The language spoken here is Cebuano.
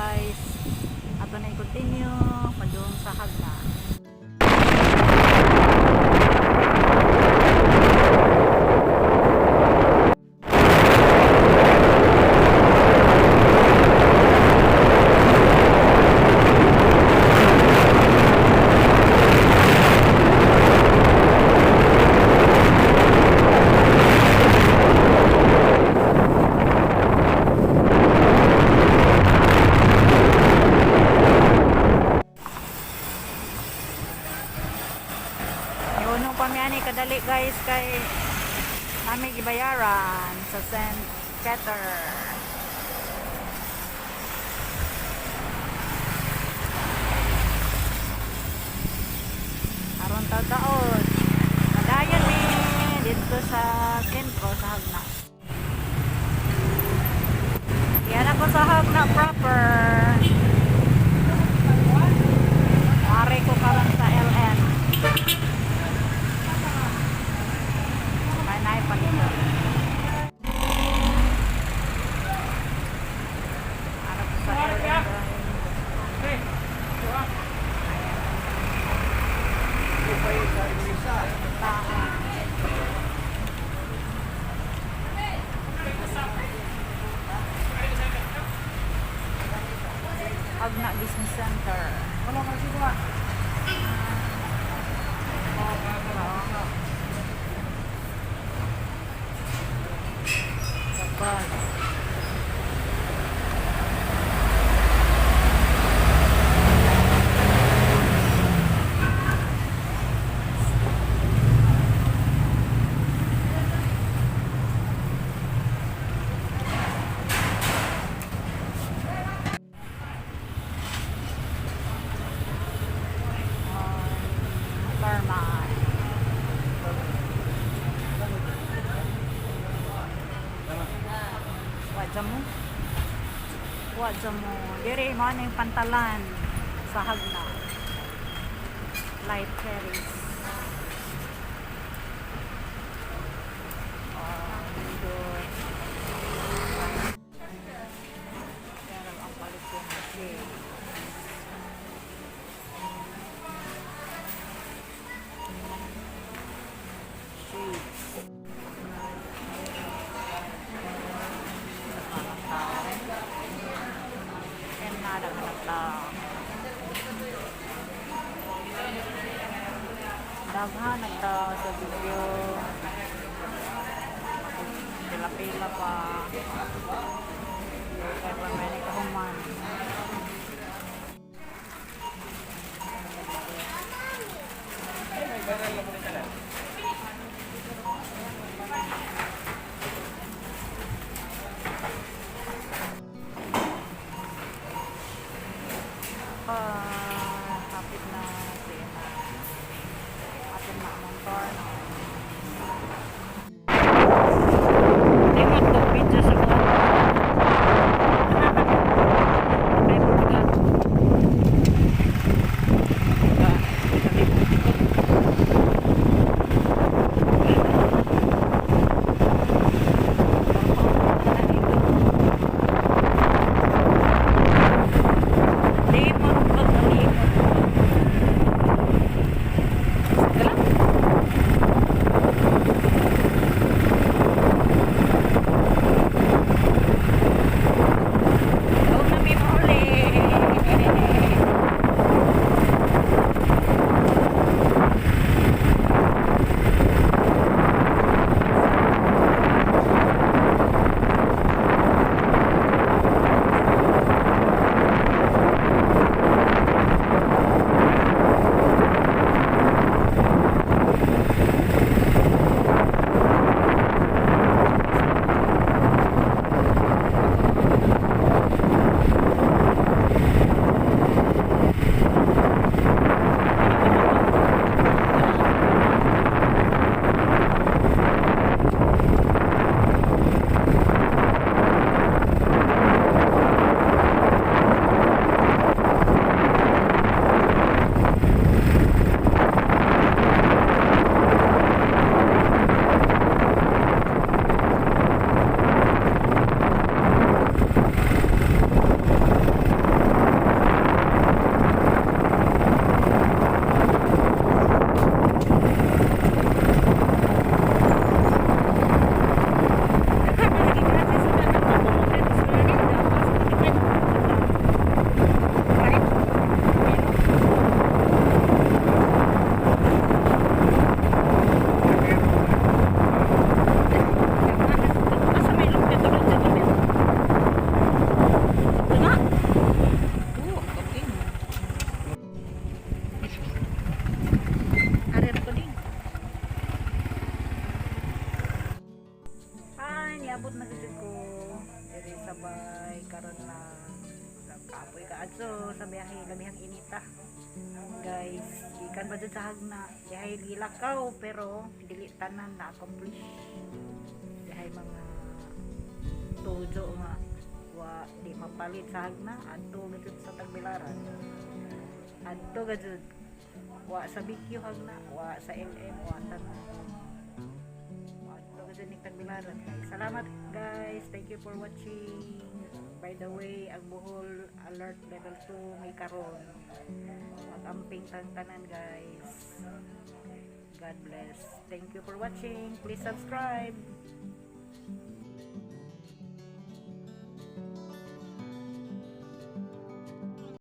Guys. Ato na i-continue padung sa Jagna. Iunong pa mi ani kadali, guys, kay nami gibayaran sa St. Peter. Aron taod. Madayon mi dito sa sentro sa Jagna. Yan ako sa Jagna proper. Mari ko karon sa LN. Kaya na palito. Ano po sa LN, guys? Ayan. Tao. Jagna Business Center. Sa bus. Thermal. Wa mo? Wa mo. Dire mo na yung pantalan sa Jagna. Light ferries. Oh, nindot. Pero ang palit ko ng shades. Shades. Mga tao. And nada tao. Daghan ang tao sa video. Pila-pila pa. Kaya pa may kahuman. Ah, hapit na siya na. Atin na among torno. Limot to video sa buwan. Ay, Adto sa biyahe, labihang inita. Guys, gikan ba dyan sa Jagna? Dihay gilakaw pero dili tanan na accomplish. Dihay mga tujo nga wa di mapalit sa Jagna, adto gajud sa Tagbilaran. Adto gajud. Wa sa BQ Jagna, wa sa LM, wa tanan. Adto gajud ni Tagbilaran, guys. Salamat, guys. Thank you for watching. By the way, ang Bohol alert level 2 may karon. Mag-amping tang tanan, guys. God bless. Thank you for watching. Please subscribe.